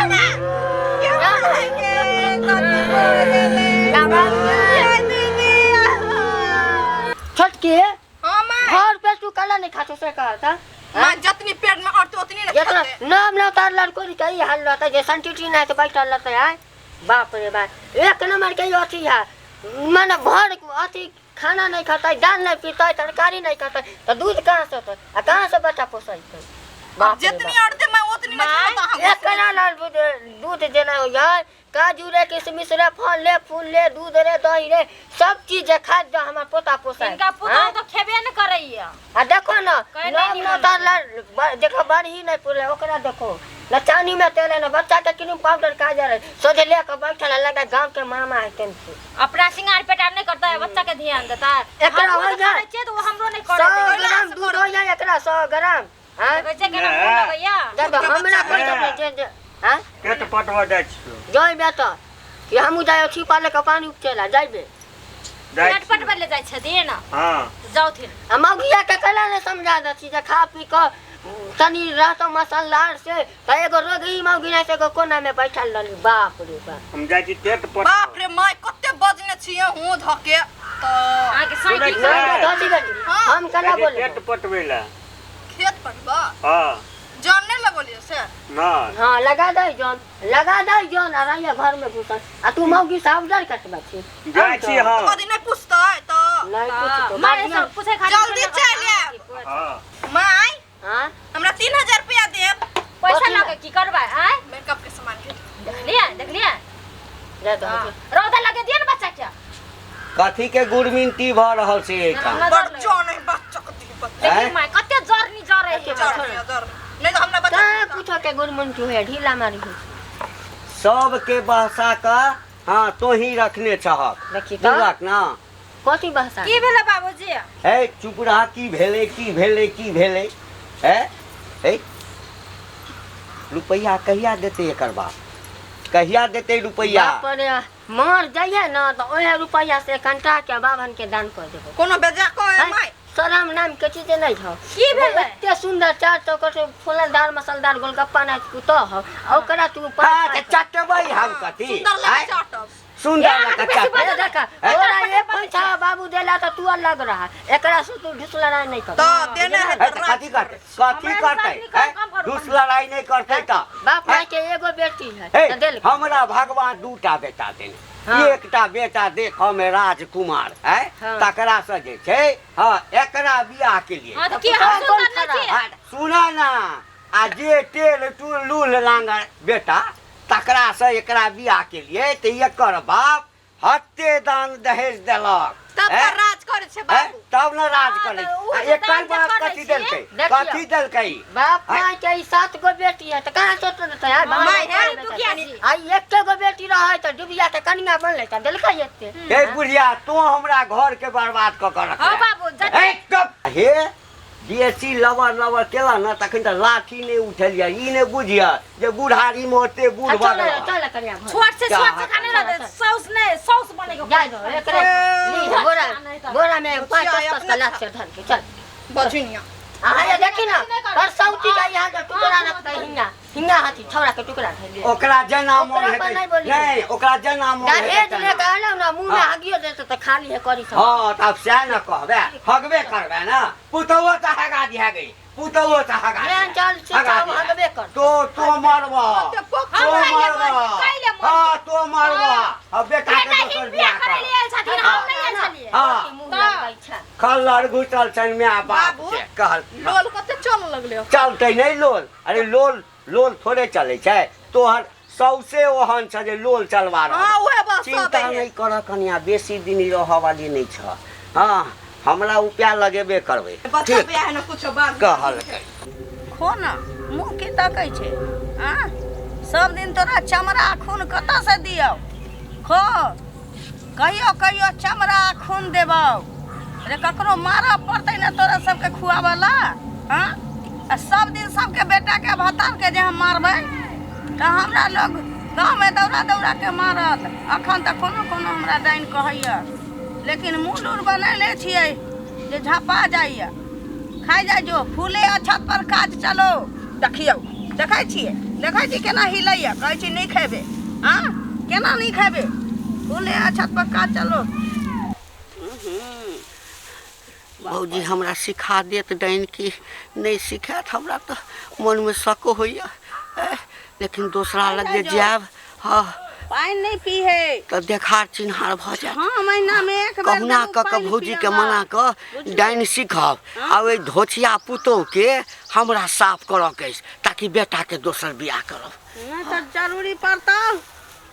ना के माय गे कथी भऽ गेलै ये दीदी। छोटकी। हाँ माय। घर पे तू कला नहीं खातो से कहता। माय, जतनी पेट में अड़ते उतनी ने जितना खाते। नाम ना तार लड़को के ई हाल रहता जे संटीटी नहीं तो बैठल रहता है। बाप रे बाप, एक नंबर के अथी है, माने भर अथी खाना नहीं खाता, दाल नहीं पीता, तरकारी नहीं खाता, तो दूध कहाँ से होता आ कहाँ से बच्चा पोसै? बाप रे। जितनी अड़ते मैं उतनी ने खाता हम। एक ना लाल दूध दूध जेना होइए, काजू रे, किशमिश रे, फल ले, फूल ले, दूध रे, दही रे, सब चीज खा दो हमार पोता पोसा। इनका पुतहु तो खेबे न करैया। आ देखो ना। कहे नाम नहीं न तार लाल देखो, बारही नहीं पुरले ओकरा। देखो न चानी में तेल न बच्चा के क्रीम पाउडर का जा रहे, सोझे ले के बैठल है, लगा गांव के मामा है तेन से। अपना श्रृंगार पेटार नहीं करता है, बच्चा के ध्यान देता है। एकरा हमरो हो तो जाए। करै छियै तऽ ओ हमरो नहीं 100 करे। ग्राम दूध हो जाए एकरा, 100 ग्राम। हाँ। कहै छै केना मोन लगैया। जब हमरा कोई तो जे जे हाँ। पेट पटवा जाइ छियौ। जाइबे तऽ कि हमहूँ जाइ छिपा ले के पानी उपचेला जाइबे। जाइ पेट पटबै ले जाइ छथिन। हँ। जाउथिन। आ मौगिया के कैला ने समझा दै छी जे खा पी कऽ तनी रहतो मसलदार से, तऽ एगो रोगी मौगी नहीं से एगो कोना में बैठल रहली, बाप रे बाप। हम जाइ छी पेट पटवा। बाप रे माय, कते बजने छियै हूँ धके तऽ। अहाँके साइकिल सुनै नहीं छियै? धोती बेटी हम केना जाइ छी बोले पेट पटबै लए। खेत पटबा? हँ। जन नहीं लगोलिए से? नहि। हाँ, लगा दे जौन, लगा दे जौन आ रहिया घर में घुसल आ तू मौगी से अवजर कटबा छी। जाइ छी हम। कदी नहीं पूछतै तऽ? नहीं कुछ तो मारे सब पूछे खातिर। जल्दी चलि आयब। हँ। माय। हाँ। हमरा 3000 रुपया देब। पैसा कथी? लऽ के की करबै आँय? मेकअप के सामान के। देखलियै देखलियै। दे दो। रौदा लगे दिअ ने बच्चा के। कथी के गुड़मिनती भऽ रहल छै एहिठाम? बड़ जन है बच्चा के दिह बच्चा। देखी माय, कते जरनी जरै है। जर है जर, नहीं तो हमरा बच्चा। कहाँ कुछो के गुरमुन की हुए ढीला मारी हो। सबके बहसा कऽ हँ तोही रखने छहक। देखी तऽ। बुझलक ना? कथी बहसा? की भेलै बाबूजी? हे चुप रह। की भेलै की भेलै की भेलै? हे हे, रुपैआ कहिया देतै एकर बाप? कहिया देतै रुपैआ? बाप रे, मर जाइए ना तऽ ओहे रुपैआ से कंटा के बाभन के दान कर देबो। कोनो बेजा कहे। हैं? माय। शरम नाम के चीज नहीं हो। की भेलै? एते सुंदर चार चौकट फूलदार मसलदार गोलगप्पा ना कुतो हो आ ओकरा तू हँ तऽ चटबै हम कथी? सुंदर लगे। आँय? चाटब। सुन्दर लगा चटबै। ए देखा, तोरा एक पैसा बाबू देला तऽ तू अलग रहा, एकरा से तू ढुस लड़ाई नहीं कर। तऽ देने है। है तऽ तऽ कथी करतै कथी करतै? हैं? दुस लड़ाई नहीं करतै तऽ। बाप माय के एगो बेटी है। हे तऽ देल। हमरा भगवान दूटा बेटा देने। हाँ। एकटा बेटा देखऽ मे राजकुमार है। हाँ। तकरा से जे छै हँ एकरा बियाह के लिए। हँ तऽ की हम कोन सुन्दर नहि छियै? आ, सुनऽ ना, आ जे टेल टूल लूल लांगर बेटा तकरा से एकरा बियाह के लिए तऽ एकर बाप हत्ते दान दहेज देलक। तब हैं? तऽ राज करै छै हैं? बाबू। तब ने राज हाँ, करै तऽ उ आ जे एकर दान जे बाप करै कथी छियै, देलकै? देखियौ। कथी देलकै? बाप माय के ई सात गो बेटी है तऽ कहाँ से ओते देतै? आय बाप माय माय है, दुखिया छी। आ ई एके गो बेटी रहै तऽ डिबिया के कनिया बनलै तऽ देलकै एते। हे बुढ़िया, तू हमरा घर के बर्बाद कऽ के रखले। हँ बाबू, जते हे, गप। हे बेसी लबर लबर केला ने तखन तऽ लाठी नहि उठेलियै, ई नहि बुझिय जे बुढ़ारी मे ओते बूढ़ भऽ चल। गेलौ। चल कनिया घर। छोट से छोट से खाने रहते सौस नहीं सौस बने के। जाय दो एकरे ली, बोरा बोरा में पाँच अच्छा, दस दस लाख से धर के चल। बजुनिया। अहाँ ये देखी ना परसौती का यहाँ के टुकड़ा रखते, हिंगा हिंगा हाथी छौड़ा के टुकड़ा धइले। ओकरा जेना मोन ओकरा पर हेतै नहि बोलियै। नहि, ओकरा जेना मोन हेतै दहेज तेना। लेके आलो ना मुँह में हाँ। हगियो देते तऽ खाली है करी सब। हँ तऽ आब सएह ने कहबै, हगबे करबै ने, पुतहुओ तऽ हगा दिहे गई, पुतहुओ तऽ हगा जेहन दिहे। चाल छै हगा सब दिहे। हगबे कर। तो तो मरबह, तो हम कैले मरबह। मरबै, कैले मरबै? हँ तो मरबह, अब बेटा के बेटा दोसर ही बियाह बियाह करै कर। ले आयल छथिन, हम नहि आयल छलियै। हँ। मुँह लगबै छै। खल्लर घुसल छनि माय बाप बाबू। के कहल। लोल कते चल लगले। चलतै नहि लोल? अरे लोल लोल थोड़े चलै छै, तोहर सौसे ओहन छ जे लोल चलवा रहल। हाँ उहे बस सब चिंता है। नहि कर कनिया, बेसी दिन रहऽ वाली नहि छ। हँ हमरा उपाय लगेबे करबै। बच्चा ठीक बियाह है ना कुछो बात। कहलकै। खो ना, मुँह की तकै छै? आँ सब दिन तोरा चमड़ा खून कतऽसँ दियौ? खो, कहियो कहियो चमड़ा खून देबौ रे। ककरो मारऽ पड़तै ने तोरा सबके खुआबऽ ला? आँ आ सब दिन सबके बेटाके भतारके जे हम मारबै तऽ हमरा लोग गाँवमे दौड़ा दौड़ा के मारत। अखन तऽ कोनो कोनो हमरा डाइन कहैया, लेकिन मुँह लूर बनैले छियै जे झपा जाइया। खाइ जाइ जो फूले अछत पर काज चलो। देखियौ, देखै छियै। देखै छी केना हिलैया, कहै छी नहि खेबै। हाँ, केना नहि खेबै? फूले छत पक्का चलो। भौजी हमरा सिखा देत डाइन की नहि सिखायत, हमरा तऽ मनमे शक होइए, लेकिन दोसरा लग जे जायब, हँ, पानि नहि पीहे तऽ देखार चिन्हार भऽ जायत। हाँ, महीना में एक बेर कहुना देबौ कऽ कऽ पानि भौजीके पियला। मना कऽ डाइन सीखब, आ ओहि धोछिया पुतोहके हमरा साफ करऽके अछि, ताकि बेटाके दोसर बियाह करब। नहि तऽ जरूरी पड़तौ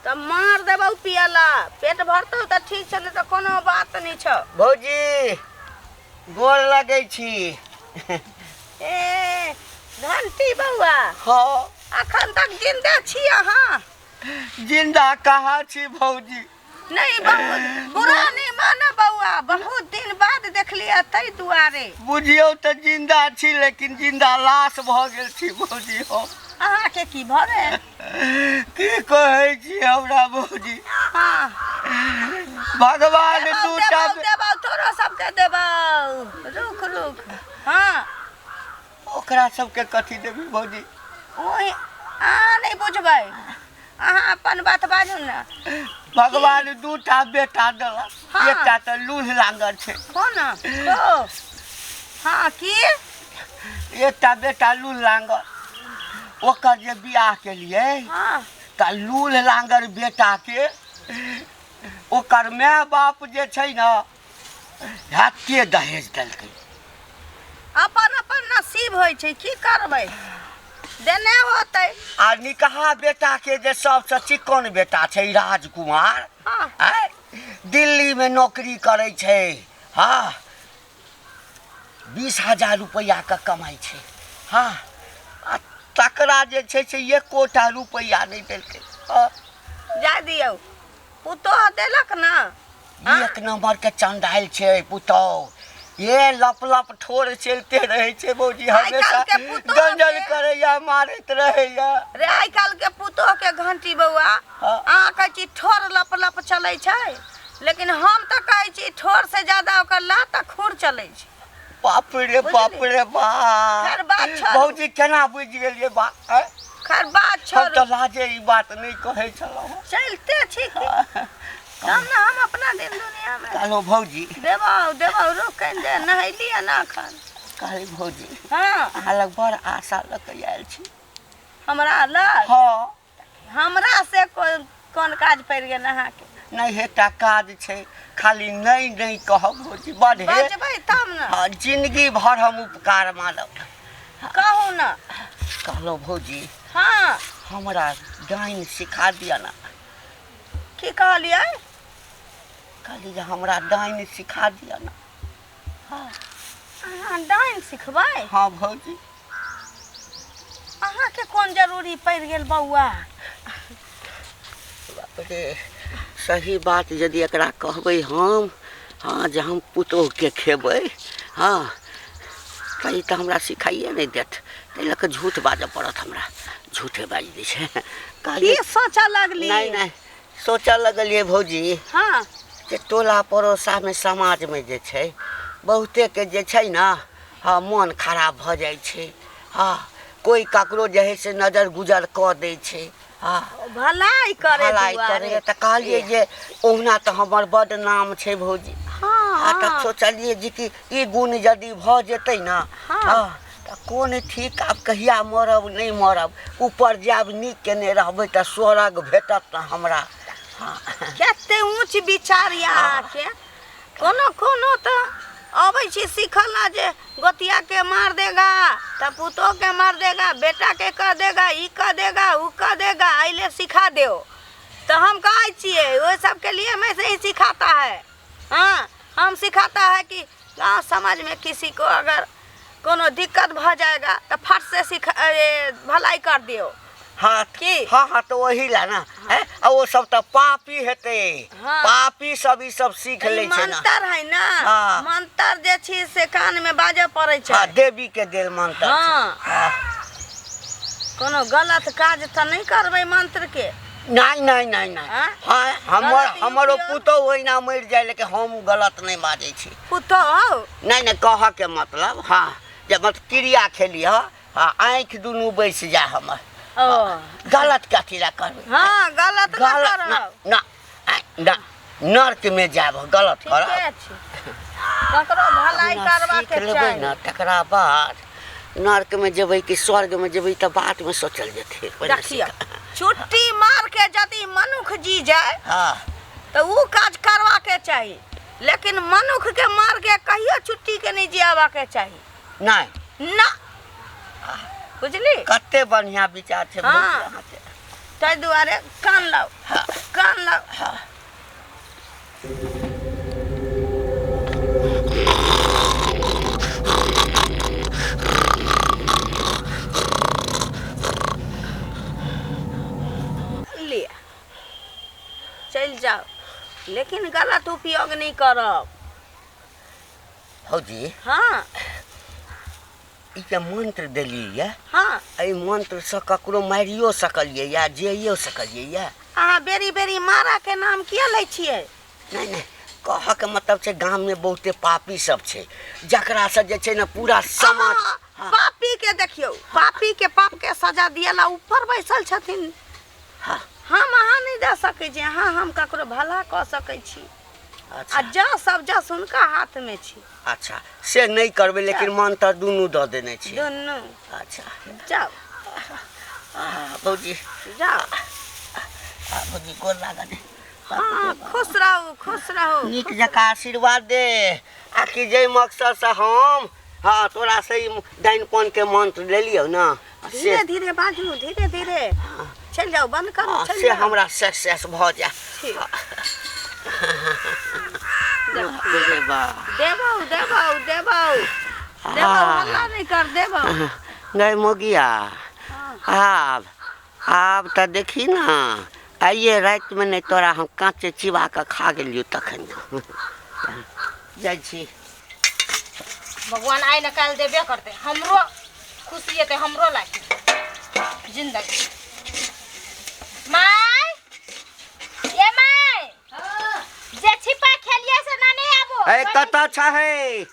तऽ मार देबौ पियला। पेट भरतौ तऽ ठीक छै, नहि तऽ कोनो बात नहि छौ। भौजी, गोर लगै छी। ए घंटी बौआ। हाँ। अखन तक जिंदा छी अहाँ? जिंदा कहाँ छी भौजी? नहीं, बहुत बुरा नहीं माना बौआ, बहुत दिन बाद देखलियै ताहि दुआरे। बुझियौ तऽ जिंदा छी, लेकिन जिंदा लाश भऽ गेल छी भौजी हम। अहाँके की भऽ गेल? की कहै छी हमरा भौजी, हाँ, भगवान देबौ, दूटा देबौ, देबौ, तोरो सबके देबौ, रुक रुक। हाँ, ओकरा सबके कथी देबी भौजी? ओहि अहाँ नहि बुझबै, अहाँ अपन बात बाजू ने। भगवान दूटा बेटा देलक। हाँ। एकटा तऽ लूल्ह लांगर छै। कोन ओ? हाँ, की? एकटा बेटा लूल्ह लांगर, ओकर जे बियाह केलियै, हाँ, तऽ लूल्ह लांगर बेटाके ओकर माय बाप जे छै ने, हत्ते दहेज देलकै। अपन अपन नसीब होइ छै, की करबै, देने होतै। आ निकहा बेटाके जे सबसँ चिकन बेटा छै राजकुमार, हाँ, आँय, दिल्लीमे नौकरी करै छै, हँ, 20,000 रुपैआके कमाइ छै, हँ, आ तकरा जे छै से एकोटा रुपैआ नहि देलकै, हँ। जा दियौ, पुतोह देलक ने। एक नंबर के चंडाइल छै पुतोह, ये लप लप ठोर चलते रहै छै भौजी। आइ काल्हि हमेशा के पुतोह गंजन के- करैया, मारैत रहैया। रे, आइ काल्हि के पुतोह के घंटी बौआ, हाँ। अहाँ कहै छी ठोर लप लप चलै छै, लेकिन हम तऽ कहै छी ठोर से ज्यादा ओकर लात आ खूर चलै छै। बाप रे बाप रे बाप। खैर, बात छोड़ू। भौजी, केना बुझि गेलियै बात, आँय? खैर, बात हम छोड़ू। तऽ लाजे ई बात नहि कहै छलहुँ। चलिते छी की तब ने हम अपना दिन दुनिया में। कहलहुँ भौजी। देबौ देबौ, रुक कनि दे, नहेलियै ना एखन। कहली भौजी, हाँ, अहाँ लग बड़ आशा लऽ कऽ आयल छी। हमरा लग? हाँ। हमरा से कोन कोन काज पड़ि गेल अहाँके? नहि, एकटा काज छै, खाली नहि नहि कहब भौजी, बड़ हे। बजबै तब ने। हाँ, जिंदगी भर हम उपकार मानब। कहू ने। कहलहुँ भौजी, हाँ, हमरा डाइन सिखा दिअ ने। की कहलियै? कहली जे हमरा डाइन सिखा दिअ ने। अहाँ डाइन सिखबै? हाँ भौजी। अहाँके कोन जरूरी पड़ि गेल बौआ? बाप रे, सही बात यदि एकरा कहबै हम, हाँ, जे हम पुतोहके खेबै, हाँ, तऽ ई तऽ हमरा सिखाइए नहि देत। ताहि लऽ कऽ झूठ बाजऽ पड़त हमरा। झूठे बाजि दै छै। की कहलियै सोचऽ लगली? नहि नहि, सोचऽ लगलियै भौजी, हाँ, जे टोला पड़ोसामे समाजमे जे छै बहुतेके जे छै ने, हँ, मोन खराब भऽ जाइ छै, हँ, कोइ ककरो जे हइ से नजर गुजर कऽ दै छै, हँ। भलाई करे भलाइ दुआरे। करे तऽ कहलियै जे ओहुना तऽ हमर बड्ड नाम छै भौजी। हाँ, आ तऽ सोचलियै जे कि ई गुण यदि भऽ जेतै ने, हाँ। हँ, तऽ कोन ठीक, आब कहिया मरब नहि मरब, ऊपर जायब, नीक केने रहबै तऽ स्वर्ग भेटत ने हमरा, हँ। कते ऊँच विचार यऽ अहाँके। कोनो कोनो तऽ अबै छी सीखल ला जे गोतिया के मार देगा तऽ पुतोह के मार देगा, बेटा के कह देगा, ई कह देगा, ऊ कह देगा, एहि ले सिखा देओ। तऽ हम कहै छियै, ओहि सबके लिए मैं से ही सिखाता है। हाँ, हम सिखाता है कि गाँव समाज में किसी को अगर कोनो दिक्कत भऽ जाएगा तऽ फट से सिखा, अरे, भलाई कर दियो। हाँ। की? हाँ हाँ, तऽ ओही ला ने, हैं? आ ओ सब तऽ पापी हेतै। हाँ। पापी सब ई सब सीख ई लै छै ने। मंत्र है ना। हाँ। मंत्र जे छी से कान में बाजऽ पड़ै छै। हाँ, देवी के देल मंत्र छै। हाँ। हाँ। कोनो गलत काज तऽ नहि करबै मंत्र के। नहि नहि नहि नहि। आँ? हाँ, हमर गलत हमरो उपयोग? पुतोहु ओहिना मरि जाय, लेकिन हम गलत नहि बाजै छी। पुतोहु? नहि नहि, कहऽके मतलब, हाँ, जे मतलब क्रिया खेली, हँ, आँखि दुनू बैसि जाय हमर। ओ गलत कथी लए करबै? हाँ, गलत ना गलत ना। करब। ना आ, ना नर्क में जायब गलत करब। ठीके छै, ककरो भलाई अपना करबाक सीख लेबै चाही। ने तकरा बाद नर्क में जेबै कि स्वर्ग में जेबै तऽ बाद में सोचल जेतै, पहिने देखियौ, सीख। छुट्टी मार के यदि मनुख जी जाय हाँ तऽ उ काज करबाके चाही, लेकिन मनुख के मार के कहियो छुट्टी के नहीं जियाबा के चाही। नहीं ना, बुझली? कते बढ़िया विचार छै। हाँ। भौजी अहाँके। ताहि दुआरे कान लाउ, कान लाउ। लिअ, चलि जाउ, लेकिन गलत उपयोग नहि करब। भौजी। हाँ। ई जे मंत्र देलियै ये, हाँ, एहि मंत्रसँ ककरो मारियो सकलियै या जियाइयो सकलियै या? अहाँ बेरी बेरी मारा के नाम किया लै छियै? नहि नहि, कहऽके मतलब छै गाममे बहुते पापी सब छै जकरासँ जे छै ने पूरा समाज। अहाँ पापी के देखियौ, पापी के पाप के सजा दिएला ऊपर बैसल छथिन। हाँ। हम अहाँ नहि दऽ सकै छी। अहाँ हम ककरो भला कऽ सकै छी आ अच्छा जा सब जस हुनका हाथ में छी। अच्छा, से नहि करबै, लेकिन मंत्र दुनू दऽ देने छी। दुनू। अच्छा। जाउ। भौजी। जाउ। आ, भौजी, गोर लागल। हाँ, खुश रहू, खुश रहू। नीक जकाँ आशीर्वाद दे आ कि जाहि मकसदसँ हम हाँ तोरा से ई डाइनपन के मंत्र लेलियौ ने से धीरे धीरे बाजू, धीरे धीरे। चलि जाउ, बंद करू। हाँ, चलि से जाउ। हमरा सक्सेस भऽ जाय। ठीक। रे बा। देबौ, देबौ, देबौ, देबौ, हल्ला नहि कर, देबौ। गै मोगिया, आब आब तऽ देखी ने, आइए रातिमे नहि तोरा हम काँचे चिबा कऽ खा गेलियौ तखन जाइ छी। भगवान आइ न काल्हि देबे करतै, हमरो खुशी एतै, हमरो लागी जिंदगी। My, A my, जे छिपा खेलिए से ना नहीं आबो। ए कतऽ छै?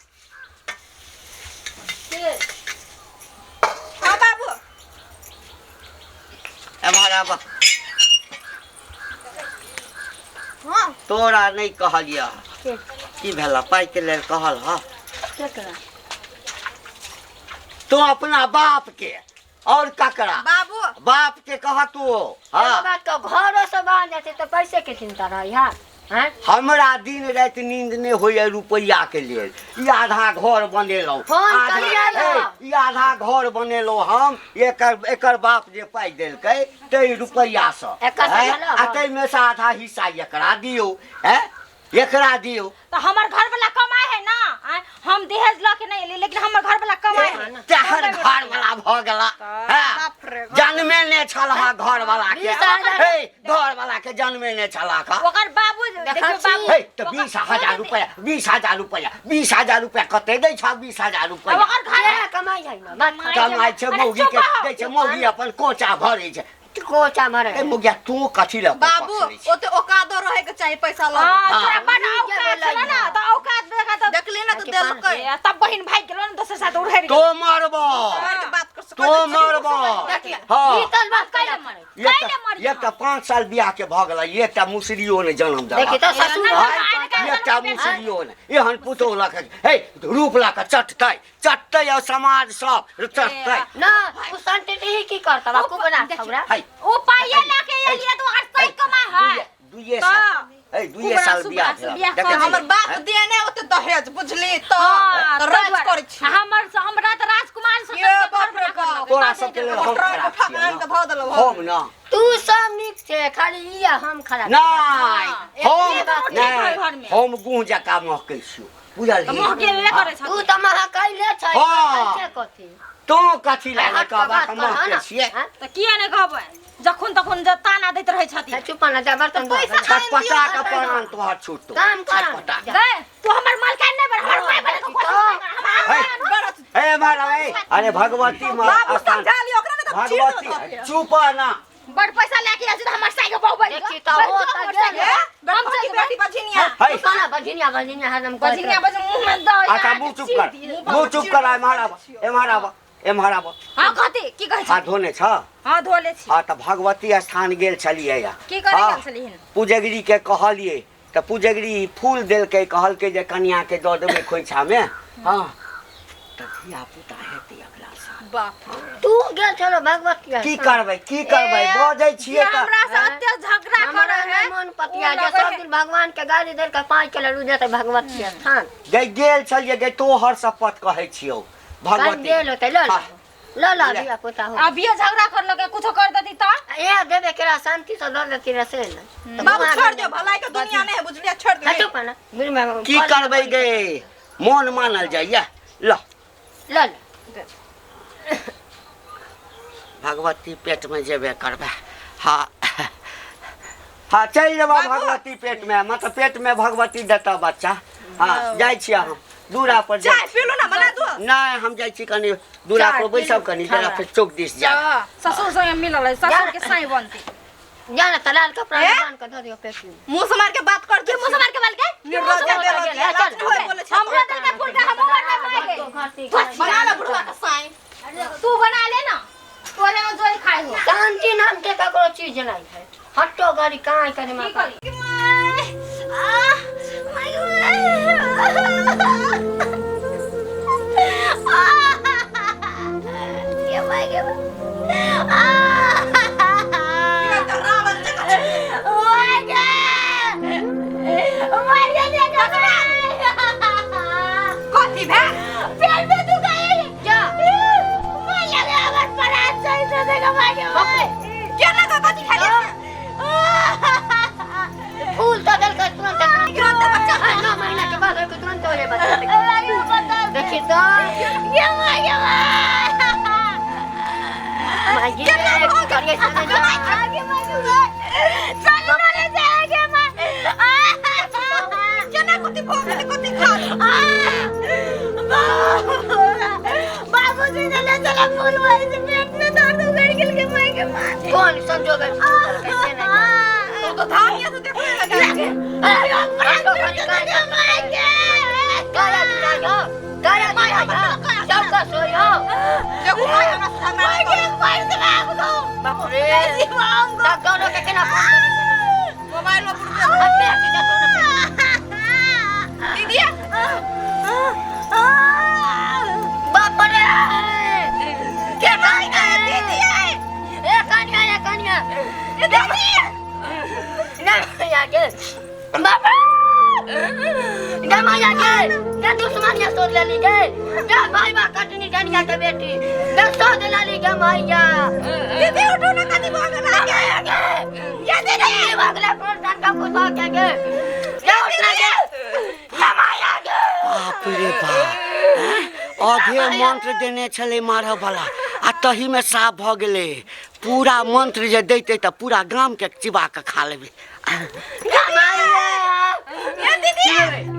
हाँ बाबू। एम्हर आब। हाँ। तोरा नहि कहलियह। की भेल? पाइके लेल कहल ह? तू अपना बाप के और ककरा? बाबू। बाप के कह तू। हाँ। बात तो घरो से बाहर जाते तो पैसे के चिंता रही है? हैं? हमरा दिन राति नींद नहि होइए रुपैआ के लेल। ई आधा घर बनेलहुँ, फोन आधा करियै ने। हे, ई आधा घर बनेलहुँ हम एकर एकर बाप जे पाइ देलकै ताहि रुपैआसँ। एकर हैं? से आ ताहिमे से आधा हिस्सा एकरा दियौ, हैं, एकरा दियौ। तो हमर घर वाला कमाए है ना आँय? हम दहेज लऽ के नहीं एली, लेकिन हमर घर वाला कमाए है। तेहर घर वाला भऽ गेला, हैं? बाप रे। जन्मे ने छल घर वाला के। 20,000। हे, घर वाला के जन्मे ने छल का। ओकर बाबू देखियौ बाबू। हे, तऽ 20,000 रुपैआ, 20,000 रुपैआ, 20,000 रुपैआ कते दै छह? 20,000 रुपैआ। ओकर घर जे कमाइ है ना, बात खत्म। कमाइ छै। अरे मौगी के चुप रहो। दै छै, मौगी अपन कोचा भरै छै। कोचा मरे। ए मुगिया, तू कथी लऽ कऽ बाबू, पकड़ै छी? ओते औकादो रहे के चाही पैसा लग। हाँ, तोरा बड़ नीक औकात बोलै छलो ना, है। तऽ औकात देखा तऽ देखली ना तऽ देलकै। ए, तब बहिन भागि गेलो ने, दोसर साथ उड़ै तो मरबो। मार के बात कर सकै तो मरबो। हाँ। बीतल बात कैला मरे? एकटा एकटा 5 साल बियाह के भऽ गेलै, एकटा मुसरियो नहि जनम देखी देलक। तऽ ससुर हाँ, एकटा मुसरियो नहि। एहन पुतोह लऽ कऽ, हे, रूप लऽ कऽ चटतै चटतै और समाज सब चटतै। ना उ संतति ही की करता बापू बना छौरा। है। ओ पाइये लऽ के एलियै तऽ ओकर सही कमाइ है। दुइये तऽ साल, हे, दुइये कुबरा साल सुबरा बियाह से भेल। बियाह देखै कऽ छी? हमर बाप दिए ने ओते दहेज, बुझली तऽ? हाँ, तऽ ताहि राज दुआरे। करै छी। हमर हमरा तऽ राजकुमार से ये बाप रे बाप। तोरा सबके लेल हम ट्रक खराब उठा छियै के आनि ने? के धऽ देलहुँ। हम ना। तू सब नीक छै, खाली ई आ हम खराब। नहि, हम एतबे बात। ठीक है नहि घरमे। हम गुह जकाँ महकै छियौ, बुझलही? मुँह के लेले करै तू छथिन। तऽ महकैले छै। हाँ। छै कथी? तू कथी लए हट कऽ कहबा बात तऽ कर, हाँ महकै ना? छियै। हाँ? तऽ किया नहि कहबै? जखन तखन जे ताना दैत रहै छथिन। चुप ना, जा बर्तन धो। छटपटा के प्राण तोहर छूटतो। काम कर। छटपटा। गए तू हमर मालकान नहि बन, हमर माय बने के कोशिश नहि कर। हे, हमर हे महाराज, अरे भगवती माँ बाबू, स्थान समझा लियो ओकरा ने तऽ चीर भगवती देलक। चुप ना। बड़ पैसा लेके आयल छी तऽ हमर साइके बहु बनि देखी तऽ हो तऽ गेल। ए, बड़की बेटी बझिनिया। हे। चुप ना, बझिनिया बझिनिया हरदम कहैत बझिनिया रहै। बझ मुँह में दऽ। अच्छा, मुँह चुप कर, मुँह चुप कर। एम्हर आब, एम्हर आब। एम्हर आब। हां कथी की कहै हाथ छी? धोने छ? हां धोले छी। हाँ तऽ भगवती स्थान गेल छलियै या। की करे हाँ, गेल छलिहिन? पुजगरी के कहलियै तऽ पुजगरी फूल देलकै, कहलकै जे कनिया के दऽ देबै खोइछा में। हाँ तऽ धिया पुता हेतै अगला साल। बाप तू गेल छलो भगवती की करबै की करबै बजै छियै जे तऽ हमरा से अते झगड़ा हमरा करे है नहि मन पतिया ओ जे लगै सब है। दिन भगवान के गाली देल के पाँच के लड़ू जेतै भगवती स्थान। गै गेल छलियै गै, तोहर शपथ कहै छियौ कल भगवती। गेल होतै ल हाँ। ल ल ले। धिया पुता हो। अभियो झगड़ा कर लगे कुछो कर देती त ए देबे केरा शांति से दऽ देती रे से ने। बाबू छोड़ दियो, भलाई के दुनिया नहीं है बुझलिए, छोड़ दियो। हटो पाना की करबै गै, मोन मानल जाइया। ल ल ल भगवती पेट में जेबे करबै। हाँ हाँ चलि जेबऽ भगवती पेट में, मतलब पेट में भगवती देता बच्चा। हाँ जाइ छियै हम दूरा पर जाइ। चाय पी लो ना, बना दो। नहि हम जाइ छी कनि दूरा पर बैसब कनि जरा, फेर चौक दिस जायब। ससुर संगे मिलल है, ससुर के साई बनती। जा ना तलाल कपड़ा ए? बांध के धऽ दियो पेट में। मुंह से मार के बात कर दे, मुंह से मार के बोल के निर्लज्ज बेलज्ज, लाज नहीं होय बोले छै। हमरो दिल के फूल के हम मरबै माय के। बना ले बुढ़वा के साई। तू बना ले ना, तोरे में जोई खाए हो। शांति नाम के ककरो चीज नहीं है। हटो गाड़ी कहाँ करे की माता। करी? रावण जकाँ छै। कथी भेल? केना के कथी खाली? फूल तो देल के तुरंत तुरंत बच्चा। 9 महीना के बाद होय के तुरंत हो जाए बच्चा। देखी तो माय गे करिए से जा। केना कथी भऽ गेलै, कथी खा? बाबूजी ने ले चला फूल वही से पेट में दर्द उगड़ गेल के माय के मार। कौन संजोग है फूल देल के से नहीं। तो तो धामिया से देखने लगा। हटो गाड़ी कहाँ काया जुड़ा हो, काया जुड़ा हो, चौकस हो हो। देखू माय हमरा से झगड़ा नहीं करू। बाप रे डॉक्टर के केना फोन करी? मोबाइल में बुढ़वा हटे हटे जा तो ना। दीदी बाप रे के कनिया दीदी ए कनिया ए कनिया दीदी ना या के बाप रे माया के के दुश्मन या सोच लेली के के भाई बा कटनी कनिया के बेटी के सोच लेली के माया। दीदी उठो ना, कथी भऽ गेल अहाँके? ये दीदी भागला कौन जान का कुछ के के के उठना के के माया के। बाप रे बाप, हैं? आधे मंत्र देने छलै मारऽ वाला आ तही में साफ भऽ गेलै। पूरा मंत्र जे दैतै तऽ पूरा गाम के चिबा कऽ खा लेबै। के माया ए दीदी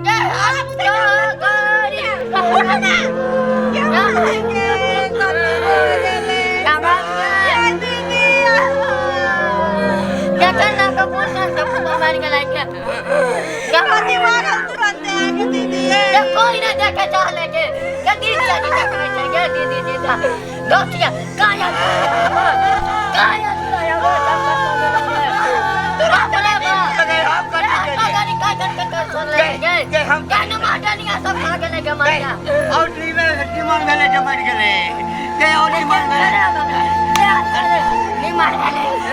के हटो गाड़ी उठो ना। के माय के कथी भऽ गेलै? ए दीदी कथी भऽ गेल तुरंते अहाँके दीदी? कोई ना देखे चाहले के के दीदी जी देखे छै के दीदी जी ता दोस्तिया काया काया जुड़ाया वो सब बाप रे बाप गे हम सब खा गेलै के माया। और निमन भेलै जे मरि गेलै गे, और निमन भेलै। निमन भेलै।